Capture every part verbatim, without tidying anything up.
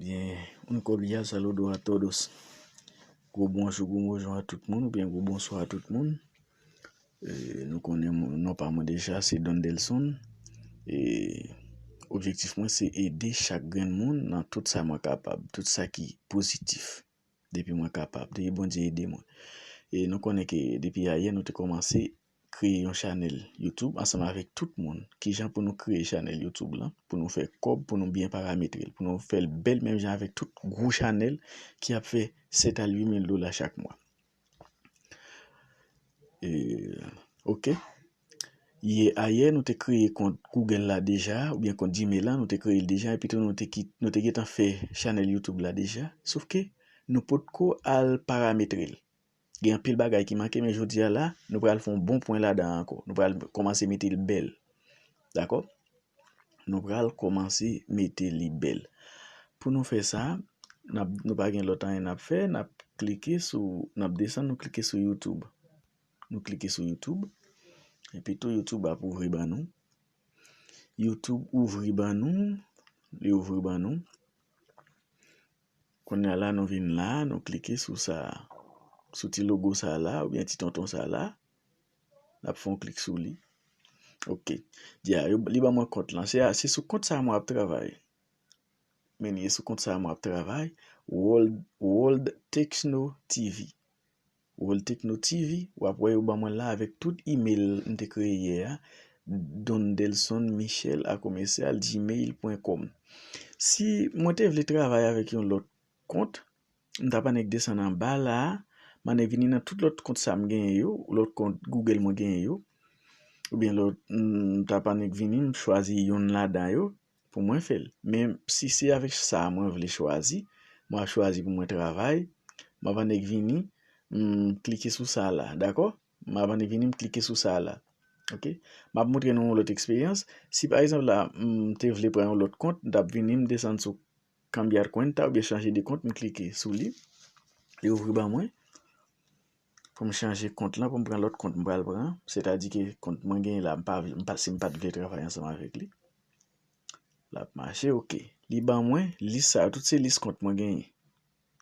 Bien, un cordial saludo a todos. Gwo bonjou, gwo bonjou a tout moun, oubyen gwo bonswa a tout moun. E, nou konnen moun, non pa mwen deja, se Don Delson. E objektif mwen, se ede chak grenn moun nan tout sa mwen kapab, tout sa ki pozitif. Depi mwen kapab, depi Bondye ede mwen. E nou konnen ke depi ayè, nou te kòmanse kreye yon chanèl YouTube ansanm avèk tout moun. Kijan pou nou kreye chanèl YouTube lan, pou nou fè kòb, pou nou byen parametre l, pou nou fè l bèl menm jan avèk tout gwo chanèl ki ap fè sèt a uit mil dola chak mwa. E, ok. Yè, ayè, nou te kreye kont Google la deja, oubyen kont Gmail la, nou te kreye l deja, epi tou nou te, ki, nou te gentan fè chanèl YouTube la deja. Sof ke nou potko al parametre l. Gen anpil bagay ki manke, men jodi a la, nou pral fè yon bon pwen ladan ankò. Nou pral kòmanse mete l bèl. Dakò? Nou pral kòmanse mete li bèl. Pou nou fè sa, n ap, nou pa gen lòt anyen n ap fè, n ap klike sou, n ap desann, nou klike sou YouTube. Nou klike sou YouTube. Epi tou YouTube ap ouvri ban nou. YouTube ouvri ban nou. Li ouvri ban nou. Kounye a la, nou vin la, nou klike sou sa, sou ti logo sa la, oubyen ti tonton sa la. N ap fè yon klik sou li. Ok. Di a, yo, li ban mwen kont lan. Se, se sou kont sa mwen ap travay. Men li sou kont sa mwen ap travay. World, World Techno T V. World Techno T V, w ap wè yo ban mwen la avèk tout email m te kreye yè a, dondelson michel a commercial gmail point com. Si mwen te vle travay avèk yon lòt kont, m t ap annik desann anba la a, m annik vini nan tout lòt kont sa m genyen yo, lòt kont Google mwen genyen yo, oubyen lòt, m t ap annik vini, m chwazi yonn ladan yo, pou mwen fè l. Men si se avèk sa mwen vle chwazi, mwen ap chwazi pou mwen travay, m ap annik vini, m klike sou sa la, dakò? M ap annik vini, m klike sou sa la. Ok? M ap montre nou yon lòt eksperyans. Si pa egzanp la, m te vle pran yon lòt kont, m t ap vini, m desann sou cambiar cuenta oubyen chanje de kont, m klike sou li. Li ouvri ban mwen. Pou m chanje kont lan, pou m pran lòt kont m pral pran. Sètadi ke kont mwen genyen la, m pa, m pa, si m pa t vle travay ansanm avèk li. L ap mache, ok. Li ban mwen lis sa yo. Tout se lis kont mwen genyen.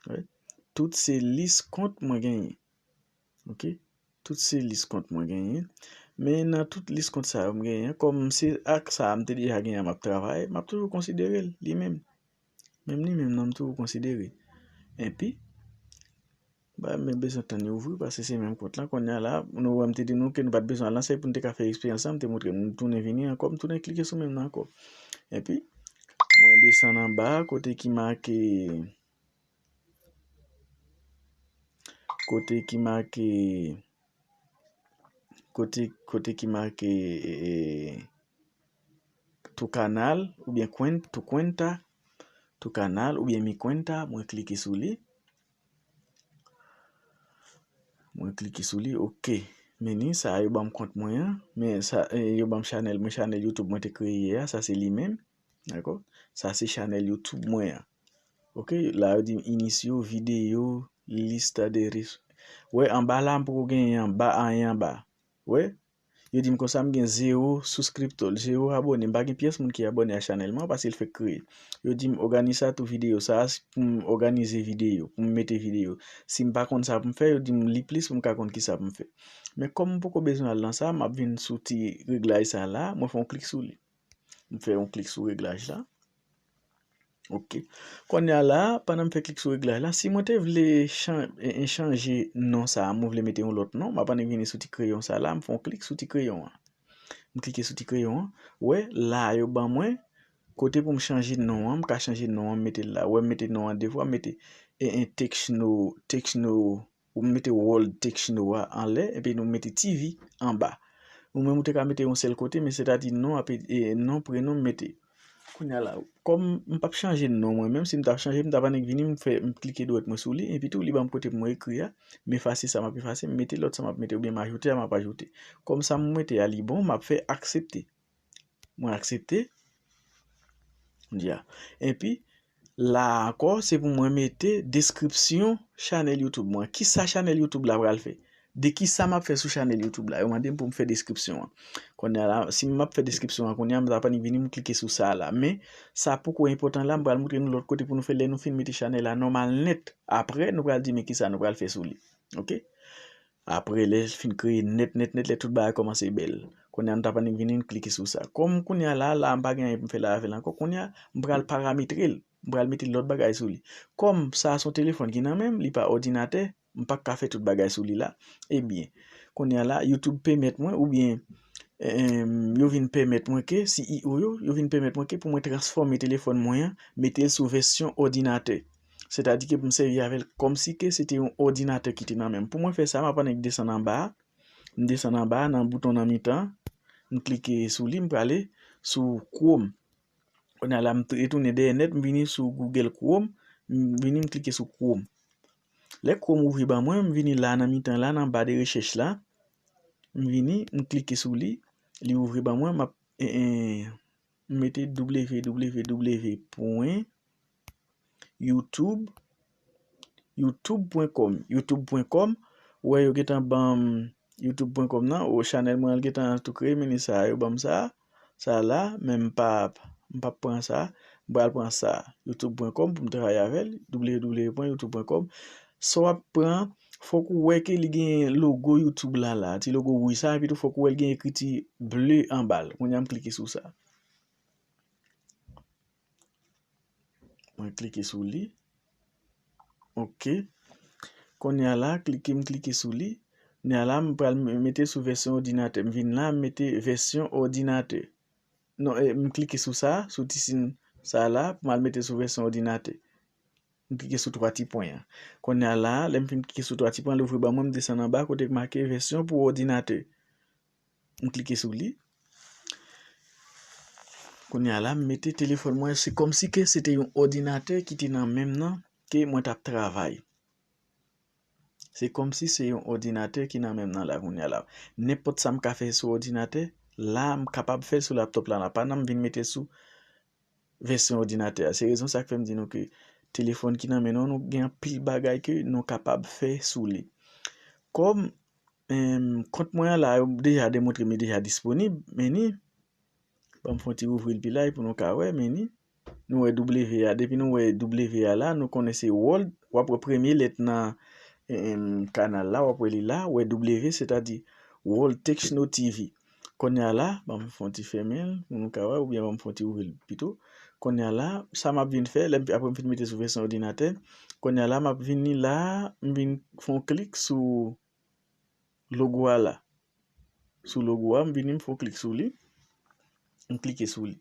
Wi. Tout se lis kont mwen genyen. Ok? Tout se lis kont mwen genyen. Men nan tout lis kont sa yo m genyen, kòm se ak sa a m te deja genyen an m ap travay, m ap toujou konsidere l, li menm. Menm li menm nan m toujou konsidere. Enpi, ba, men bezwen tann li ouvri, paske se menm kont lan. Kounye a la, nou wè m te di nou ke nou pa t bezwen al nan sèy pou n te ka fè eksperyans lan, m te montre nou, m tounen vini ankò, m tounen klike sou menm nan ankò. Enpi, mwen desann anba, kote ki make, kote ki make, kote, kote ki make, e, e, tu canal, oubyen cuen-, tu cuenta, tu canal, oubyen mi cuenta, mwen klike sou li. Mwen klike sou li, ok. Men ni sa, yo ban m kont mwen an, men sa, e, yo ban m chanèl mwen, chanèl YouTube mwen te kreye a, sa se li menm. Dakò? Sa se chanèl YouTube mwen an. Ok, la yo di m inicio, video, lista de res-, wè, anba la, m poko genyen anba, anyen anba. Wè? Yo di m konsa m gen zewo souskriptò, zewo abòne. M pa gen pyès moun ki abòne a chanèl mwen an paske l fèk kreye. Yo di m, organiza tu video. Sa a, s-, pou m òganize videyo, pou m mete videyo. Si m pa konn sa pou m fè, yo di m li plis pou m ka konn kisa pou m fè. Men kòm m poko bezwen al nan sa, m ap vin sou ti reglaj sa la, mwen fè yon klik sou li. M fè yon klik sou reglaj la. Ok. Kounye a la, pandan m fè klik sou reglaj la, si mwen te vle chan-, e, e, chanje non sa a, mwen vle mete yon lòt non, m ap annik vini sou ti kreyon sa la, m fè yon klik sou ti kreyon an. M klike sou ti kreyon an. Wè, la yo ban mwen kote pou m chanje non an, m ka chanje non an, m mete l la. Wè, m mete non an de fwa, m mete, e, e, Techno, Techno, ou mete World Techno a anlè, epi nou mete T V anba. Ou menm ou te ka mete yon sèl kote, men sètadi non, ape, e, non, prenon, m mete. Kounye a la, kòm m p ap chanje non mwen menm, si m t ap chanje, m t ap annik vini, m fè, m klike dwèt mwen sou li, epi tou li ban m kote pou mwen ekri a, m efase sa m ap efase, m mete lòt sa m ap mete, oubyen m ajoute a m ap ajoute. Kòm sa m mete a li bon, m ap fè aksepte. Mwen aksepte. Kounye a. Epi, la ankò, se pou mwen mete deskripsyon chanèl YouTube mwen. Kisa chanèl YouTube la pral fè? de kisa m ap fè sou chanèl YouTube la. Yo mande m pou m fè deskripsyon an. Kounye a la, si m ap fè deskripsyon an, kounye a m ta pannik vini, m klike sou sa la. Men, sa poko enpòtan la, m pral montre nou lòt kote pou nou fè lè nou fin mete chanèl la nòmal nèt. Apre, nou pral di men kisa nou pral fè sou li. Oke? Apre, lè l fin kreye nèt, nèt, nèt, lè tout bagay kòmanse bèl. Kounye a, nou ta pannik vini, n klike sou sa. Kòm kounye a la, la, m pa gen anyen pou m fè la avè l ankò, kounye a, m pral parametre l. M pral mete lòt bagay sou li. Kòm sa a se yon telefòn ki nan men m, li pa òdinatè, m pa ka fè tout bagay sou li la. Ebyen, kounye a la, YouTube pèmèt mwen, oubyen, em, yo vin pèmèt mwen ke, C E O yo, yo vin pèmèt mwen ke pou mwen transfòme telefòn mwen an, mete l sou vèsyon òdinatè. Sètadi ke pou m sèvi avè l kòmsi ke se te yon òdinatè ki te nan men m. Pou mwen fè sa, m ap annik desann anba a. M desann anba a, nan bouton nan mitan, m klike sou li, m prale sou Chrome. Kounye a la, m t-, retounen dèyè nèt, m vini sou Google Chrome, m vini, m klike sou Chrome. Lè Chrome ouvri ban mwen, m vini la nan mitan la, nan ba de rechèch la, m vini, m klike sou li, li ouvri ban mwen, m ap, eh, eh, m mete W W W pwen YouTube, youtube pwen kòm, youtube pwen kòm, ou wè yo gentan ban m youtube pwen kòm nan, o chanèl mwen an gentan tou kreye, men ni sa a, yo ban m sa a, sa a la, men m p ap, m p ap pran sa a, m pral pran sa a, youtube pwen kòm pou m travay avè l, W W W pwen youtube pwen kòm. Sa w ap pran, fòk ou wè ke li gen logo YouTube la, la, ti logo wouj sa, epi tou fòk ou wè l gen ekriti ble anba l. Kounye a m klike sou sa. Mwen klike sou li. Oke. Kounye a la, klike, m klike sou li. Kounye a la, m pral m-, mete sou vèsyon òdinatè. M vin la, m mete vèsyon òdinatè. Non, eh, m klike sou sa, sou ti siy sa la, pou m al mete sou vèsyon òdinatè. M klike sou twa ti pwen an. Kounye a la, lè m fin klike sou twa ti pwen an, l ouvri ban mwen, m desann anba, kote k make vèsyon pou òdinatè. M klike sou li. Kounye a la, m mete telefòn mwen, se kòmsi ke se te yon òdinatè ki te nan men m nan, ke mwen t ap travay. Se kòmsi se yon òdinatè ki nan men m nan la, kounye a la. Nenpòt sa m ka fè sou òdinatè, la, m kapab fè l sou laptòp la, la. Pa nan m vin mete sou vèsyon òdinatè a. Se rezon sa k fè m di nou ke telefòn ki nan men nou, nou gen anpil bagay ke nou kapab fè sou li. Kòm, em, kont mwen an la, yo deja demontre m li deja disponib, men ni, ban m fè yon ti ouvri l pi laj pou nou ka wè, men ni, nou wè W a, depi nou wè W a la, nou konnen se World, w ap wè premye lèt nan, em, kanal la, w ap wè li la, w wè W, sètadi World Techno T V. Kounye a la, ban m fè yon ti fèmen l, pou nou ka wè, oubyen ban m fè yon ti ouvri l pito. Kounye a la, sa m ap vin fè, lè m, apre m fin mete sou vèsyon òdinatè, kounye a la, m ap vini la, m vin fè yon klik sou logo a la. Sou logo a, m vini, m fè yon klik sou li. M klike sou li.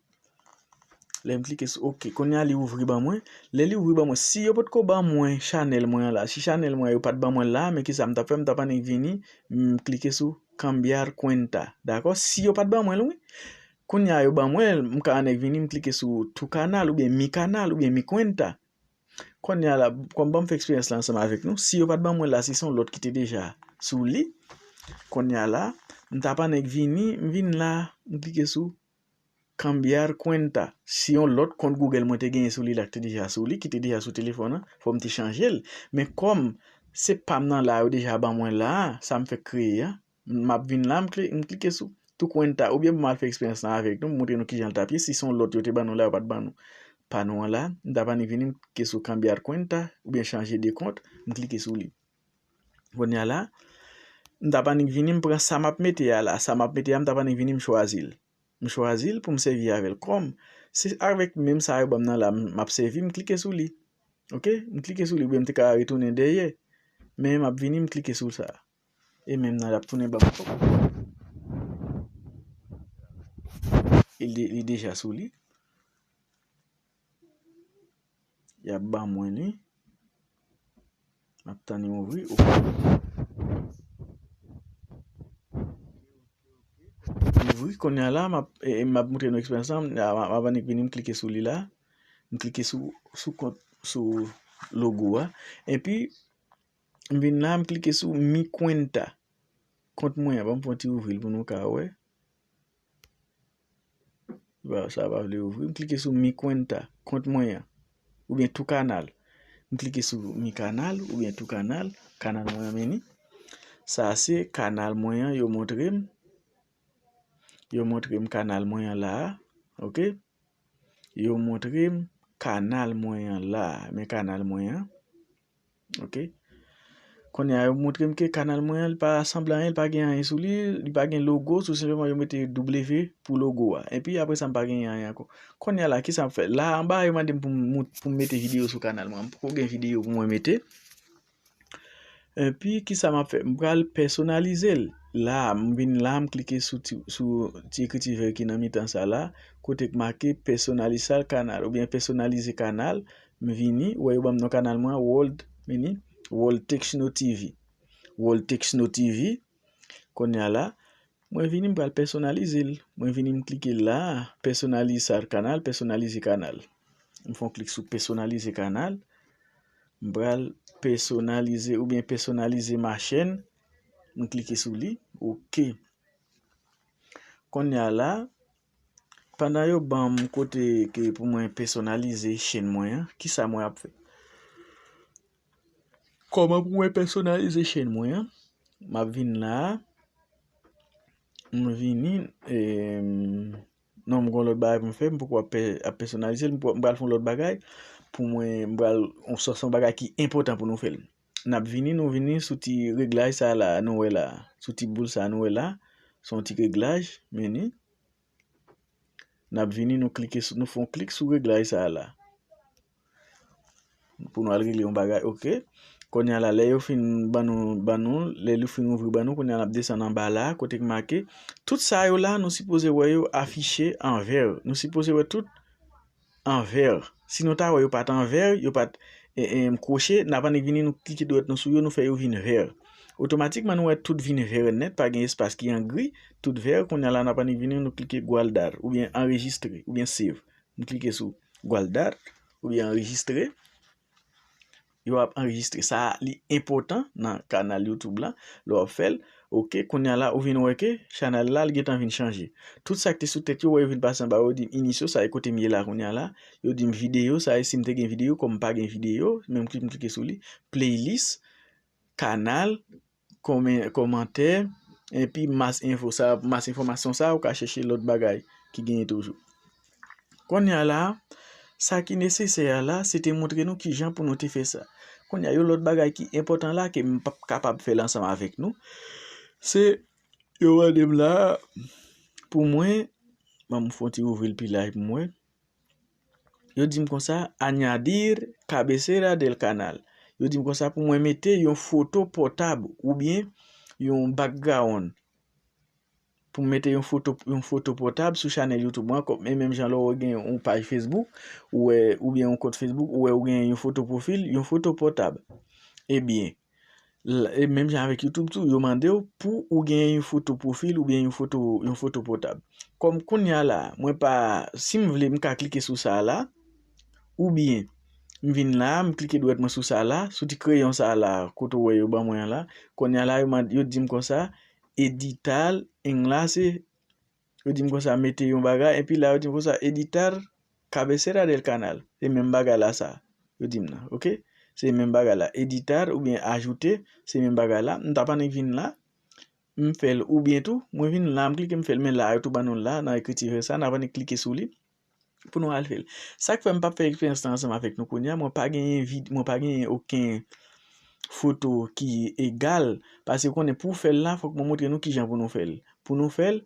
Lè m klike sou, oke, kounye a li ouvri ban mwen. Lè li ouvri ban mwen, si yo potko ban mwen chanèl mwen an la, si chanèl mwen yo pa t ban mwen l la, men kisa m t ap fè? M t ap annik vini, m klike sou cambiar cuenta. Dakò? Si yo pa t ban mwen l, wi. Kounye a yo ban mwen l, m ka annik vini, m klike sou tu canal oubyen mi canal oubyen mi cuenta. Kounye a la, kòm ban m fè eksperyans la ansanm avèk nou, si yo pa t ban mwen l la, si se yon lòt ki te deja sou li, kounye a la, m t ap annik vini, m vin la, m klike sou cambiar cuenta. Si yon lòt kont Google mwen te genyen sou li la, ki te deja sou li, ki te deja sou telefòn nan, fò m te chanje l. Men kòm se pa m nan la, yo deja ban mwen la, sa m fèk kreye a, m ap vin la, m kli-, m klike sou tu cuenta, oubyen pou m al fè eksperyans lan avèk nou, m montre nou kijan l t ap ye, si se yon lòt yo te ban nou la, yo pa t ban nou pa nou an la, m t ap annik vini, m klike sou cambiar cuenta, oubyen chanje de kont, m klike sou li. Kounye a la, m t ap annik vini, m pran sa m ap mete a la, sa m ap mete a, m t ap annik vini, m chwazi l. M chwazi l pou m sèvi avè l kòm se avèk menm sa yo ban m nan la, m ap sèvi, m klike sou li. Oke? M klike sou li, oubyen m te ka retounen dèyè. Men m ap vini, m klike sou sa. E menm nan, l ap tounen ban m ankò. E li, li deja sou li. Y ap ban mwen li. M ap tann li ouvri. Oke. Ouvri, kounye a la, m ap, e, e, m ap montre nou eksperyans lan. M, m ap annik vini, m klike sou li la. M klike sou, sou kont, sou logo a. Epi, m vin la, m klike sou mi cuenta. Kont mwen an, ban m fè yon ti ouvri l pou nou ka wè. Sa pa vle ouvri. M klike sou mi cuenta, kont mwen an. Oubyen tu canal. M klike sou mi canal, oubyen tu canal, kanal mwen an men ni. Sa se kanal mwen an, yo montre m. Yo montre m kanal mwen an la a. Ok. Yo montre m kanal mwen an la a. Men kanal mwen an. Ok. Kounye a, yo montre m ke kanal mwen an, li pa sanble anyen, li pa gen anyen sou li, li pa gen logo, tou senpleman yo mete W pou logo a. Epi apre sa, m pa gen anyen ankò. Kounye a la, kisa m ap fè? La anba, yo mande m pou m, pou m mete videyo sou kanal mwen. M poko gen videyo pou mwen mete. Epi, kisa m ap fè? M pral pèsonalize l. La, m vin la, m klike sou ti, sou ti ekriti vè ki nan mitan sa la, kote k make pèsonalize kanal, oubyen pèsonalize kanal. M vini, ou wè yo ban m non kanal mwen, World, vini, World Techno T V. World Techno T V. Kounye a la, mwen vini, m pral pèsonalize l. Mwen vini, m klike la, pèsonalize kanal, pèsonalize kanal. M fè yon klik sou pèsonalize kanal. M pral pèsonalize oubyen pèsonalize ma chaîne. M klike sou li. Ok. Kounye a la, pandan yo ban m kote ke pou mwen pèsonalize chaîne mwen an, kisa mwen ap fè? Kòman pou mwen pèsonalize chaîne mwen an? M ap vin la, m vini, e, non, m gon lòt bagay pou m fè, m poko ap pè-, ap pèsonalize l, m pral fè yon lòt bagay pou mwen, m pral, yon sòs, yon bagay ki enpòtan pou nou fè l. N ap vini, nou vini sou ti reglaj sa la, nou wè la, sou ti boul sa nou wè la, se yon ti reglaj, vini. N ap vini, nou klike sou, nou fè yon klik sou reglaj sa la. Pou nou al regle yon bagay, ok. Kounye a la, lè yo fin ban nou, ban nou, lè yo fin ouvri ban nou, kounye a n ap desann anba la, kote k make. Tout sa yo la, nou sipoze wè yo afiche an vè. Nou sipoze wè tout an vè. Si nou ta wè yo pa t an vè, yo pa t, e, e, kwoche, n ap annik vini, nou klike dwèt nou sou yo, nou fè yo vin vè. Otomatikman, nou wè tout vin vè nèt, pa gen espas ki an gri, tout vè. Kounye a la, n ap annik vini, nou klike guardar, oubyen anrejistre, oubyen save. M klike sou guardar, oubyen anrejistre. Yo ap anrejistre. Sa a, li enpòtan nan kanal YouTube la, lè w ap fè l. Ok, kounye a la, ou vin wè ke chanèl la, li gentan vin chanje. Tout sa k te sou tèt yo, wè yo vin pase anba, yo di m inisyo, sa e kote m ye la kounye a la. Yo di m videyo, sa e si m te gen videyo, kòm m pa gen videyo, men m kli-, m klike sou li. Playlist, kanal, kòmè-, kòmantè, epi mas enfo. Sa, mas enfòmasyon sa, ou ka chèche lòt bagay ki genyen toujou. Kounye a la, sa ki nesesè a la, se te montre nou kijan pou nou te fè sa. Kounye a, yon lòt bagay ki enpòtan la, ke m p ap kapab fè l ansanm avèk nou, se yo mande m la, pou mwen, ban m fè yon ti ouvri l pi laj pou mwen. Yo di m konsa, añadir cabecera del canal. Yo di m konsa pou mwen mete yon foto pòtab oubyen yon background. Pou m mete yon foto, yon foto pòtab sou chanèl YouTube mwen, kòm, e menm jan lè w gen yon paj Facebook, ou wè, oubyen yon kont Facebook, ou wè ou gen yon foto pwofil, yon foto pòtab. Ebyen, l-, e menm jan avèk YouTube tou, yo mande w pou ou gen yon foto pwofil oubyen yon foto, yon foto pòtab. Kòm kounye a la, mwen pa, si m vle, m ka klike sou sa la, oubyen m vin la, m klike dwèt mwen sou sa la, sou ti kreyon sa la, kote w wè yo ban mwen an la. Kounye a la, yo mande, yo di m konsa, editar enlace, yo di m konsa, mete yon bagay, epi la, yo di m konsa, editar cabecera del canal. Se menm bagay la sa, yo di m nan, ok? Se menm bagay la, editar oubyen ajoute, se menm bagay la. M t ap annik vin la, m fè l, oubyen tou, mwen vin la, m klike, m fè l, men la, yo tou ban nou l la, nan ekriti vè sa, n ap annik klike sou li pou nou al fè l. Sa k fè m p ap fè eksperyans lan ansanm avèk nou kounye a, mwen pa genyen vid-, mwen pa genyen okenn foto ki egal, paske konnen pou w fè l la, fòk mwen montre nou kijan pou nou fè l. Pou nou fè l,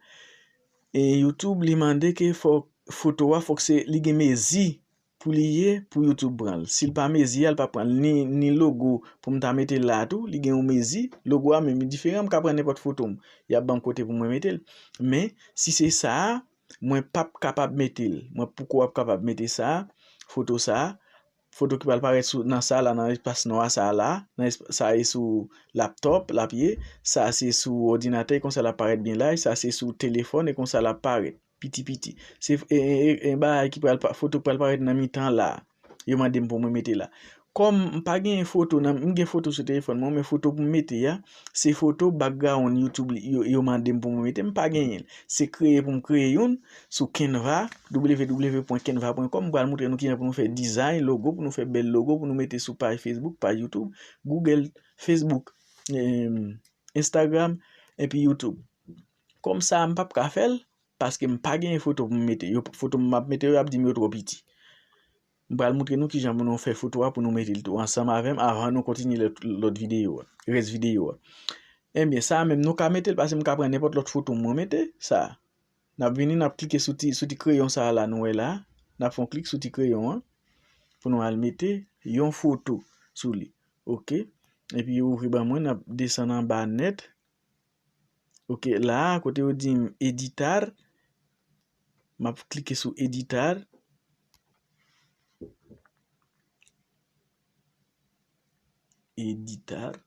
e YouTube, li mande ke fòk foto a, fòk se, li gen mezi pou li ye, pou YouTube pran l. Si l pa mezi a, l p ap pran l. Ni, ni logo pou m ta mete la tou, li gen yon mezi. Logo a menm, li diferan, m ka pran nenpòt foto m. Y ap ban m kote pou mwen mete l. Men, si se sa a, mwen p ap kapab mete l. Mwen poko ap kapab mete sa a, foto sa a. Foto ki pral parèt sou, nan sa la, nan espas nwa sa la, nan esp-, sa e sou laptòp, l ap ye. Sa se sou òdinatè, e konsa l ap parèt byen laj. Sa se sou telefòn, e konsa l ap parèt piti piti. Se, e, e, e, e bagay ki pral pa-, foto ki pral parèt nan mitan la. Yo mande m pou mwen mete la. Kòm m pa genyen foto nan, m gen foto sou telefòn mwen, men foto pou m mete a, se foto background YouTube li, yo, yo mande m pou mwen mete, m pa genyen l. Se kreye pou m kreye youn sou Canva, w w w pwen canva pwen com, m pral montre nou kijan pou nou fè dizay logo, pou nou fè bèl logo, pou nou mete sou paj Facebook, paj YouTube, Google, Facebook, em, Instagram, epi YouTube. Kòm sa, m p ap ka fè l, paske m pa genyen foto pou m mete. Yo, foto m ap mete yo, y ap di m yo twò piti. M pral montre nou kijan pou nou fè foto a pou nou mete l tou ansanm avè m avan nou kontinye lòt, lòt videyo a, rès videyo a. Ebyen, sa a menm, nou ka mete l, paske m ka pran nenpòt lòt foto mwen mete, sa a. N ap vini, n ap klike sou ti, sou ti kreyon sa a la nou wè la. N ap fè yon klik sou ti kreyon an pou nou al mete yon foto sou li. Oke. Epi yo ouvri ban mwen, n ap desann anba nèt. Oke, la a, kote yo di m editar, m ap klike sou editar. Editar.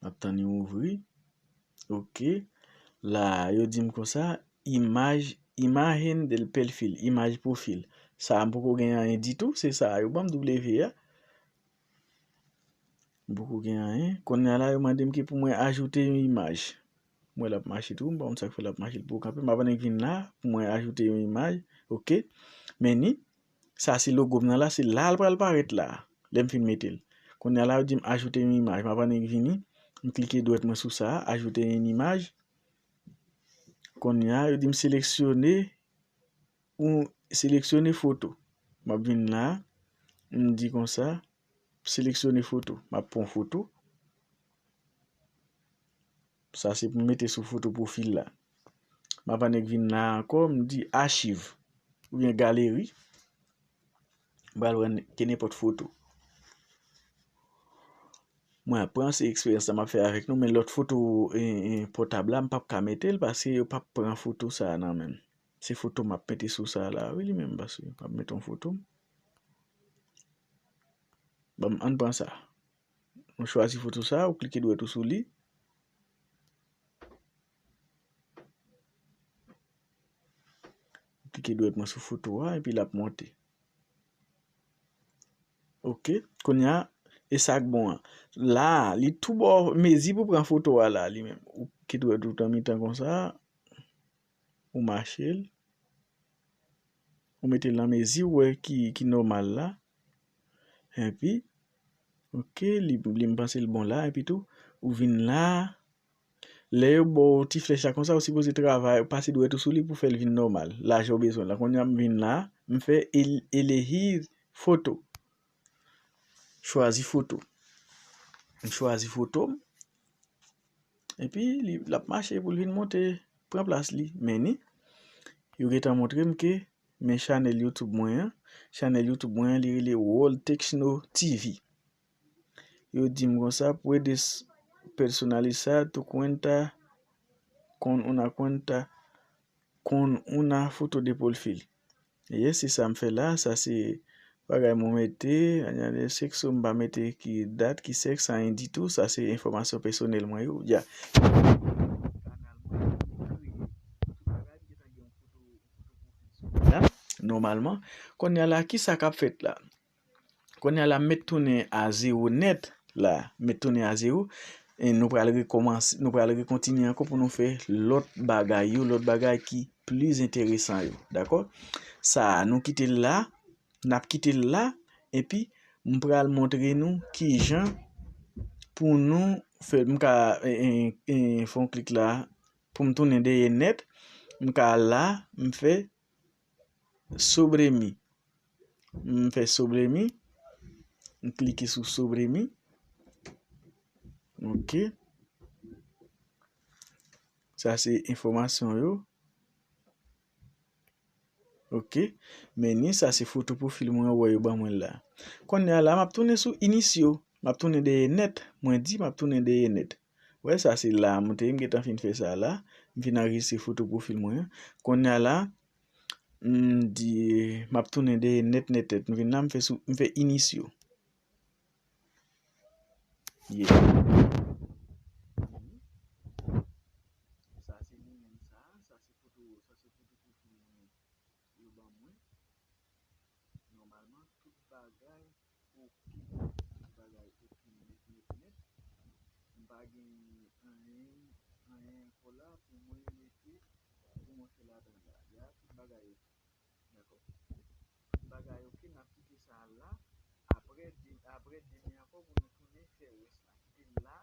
M ap tann li ouvri. Oke. La, yo di m konsa, imaj, imagen del perfil, imaj pwofil. Sa a, m poko gen anyen ditou, se sa a yo ban m, W a. M poko gen anyen. Kounye a la, yo mande m ki pou mwen ajoute yon imaj. Mwen l ap mache tou, m pa konn sa k fè l ap mache, l poko kanpe. M ap annik vin la, pou mwen ajoute yon imaj. Oke. Men ni, sa se logo m nan la, se la l pral parèt la, lè m fin mete l. Kounye a la, yo di m ajoute yon imaj. M ap annik vini, m klike dwèt mwen sou sa, ajoute yon imaj. Kounye a, yo di m seleksyone, ou seleksyone foto. M ap vin la, m di konsa, seleksyone foto. M ap pran foto. Sa se pou m mete sou foto pwofil la. M ap annik vin la ankò, m di achiv oubyen galeri. M pral pran ke nenpòt foto. Mwen ap pran, se eksperyans sa m ap fè avèk nou, men lòt foto, e, e, pòtab la, m p ap ka mete l paske yo p ap pran foto sa a nan men m. Se foto m ap mete sou sa a la, wi, li menm, paske m ap mete yon foto. Bon, ann pran sa. Ou chwazi foto sa, ou klike dwèt ou sou li. Ou klike dwèt mwen sou foto a, epi l ap monte. Oke, kounye a, e sa k bon an. La, li tou ba w mezi pou pran foto a la, li menm. Ou klike dwèt ou nan mitan konsa, ou mache l. Ou mete l nan mezi ou wè ki, ki nòmal la. Epi, oke, li, li, m panse l bon la. Epi tou, ou vin la. Lè yo ba w ti flèch la konsa, ou sipoze travay, pase dwèt ou sou li pou fè l vin nòmal. Lajè w bezwen la. Kounye a m vin la, m fè el-, elegir foto. Chwazi foto. M chwazi foto m. Epi, li, l ap mache pou l vin monte, pran plas li. Men ni, yo gentan montre m ke, men chanèl YouTube mwen an, chanèl YouTube mwen an, li rele World Techno T V. Yo di m konsa, puedes personalizar tu cuenta con una cuenta con una foto de perfil. Yes, se sa m fè la. Sa se bagay mwen mete, añade sexo, m pa mete ki dat, ki sèks, anyen ditou. Sa se enfòmasyon pèsonèl mwen yo. Ya. Ya, nòmalman. Kounye a la, ki sa k ap fèt la? Kounye a la, m met tounen a zewo nèt la, m met tounen a zewo. E nou pral rekòmanse, nou pral rekontinye ankò pou nou fè lòt bagay yo, lòt bagay ki plis enteresan yo. Dakò? Sa a, nou kite l la, n ap kite l la, epi m pral montre nou kijan pou nou fè, m ka, e, e, e, fè yon klik la, pou m tounen dèyè nèt, m ka al la, m fè sobre mí. M fè sobre mí. M klike sou sobre mí. Oke. Sa se enfòmasyon yo. Oke. Men ni sa se foto pwofil mwen wè yo ban mwen la. Kounye a la, m ap tounen sou inisyo. M ap tounen dèyè nèt. Mwen di m ap tounen dèyè nèt. Wè, sa se la m te ye, m gentan fin fè sa la. M fin anrejistre foto pwofil mwen an. Kounye a la, m di, m ap tounen dèyè nèt, nèt, nèt. M vin la, m fè sou, m fè inisyo. Yeah. Sa se li menm sa, sa se foto, sa se foto pwofil mwen yo ban mwen. Nòmalman, tout bagay oke. Tout bagay oke nèt, nèt, nèt. M pa gen anyen, anyen ankò la pou mwen mete, pou mwen fè ladan la. Ya, tout bagay oke. Dakò. Tout bagay oke, n ap kite sa la. Apre, de-, apre demen ankò pou nou tounen fè rès la. la,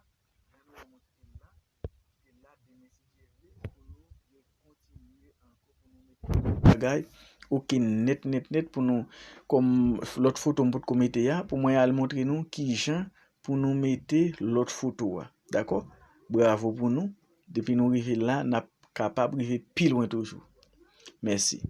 menm lè w montre l la, kite l la, demen si Dye vle, pou nou rekontinye ankò pou nou mete bagay, oke, nèt, nèt, nèt, pou nou, kòm lòt foto m potko mete a, pou mwen al montre nou kijan pou nou mete lòt foto a. Dakò? Bravo pou nou. Depi nou rive la, n ap kapab rive pi lwen toujou. Mèsi.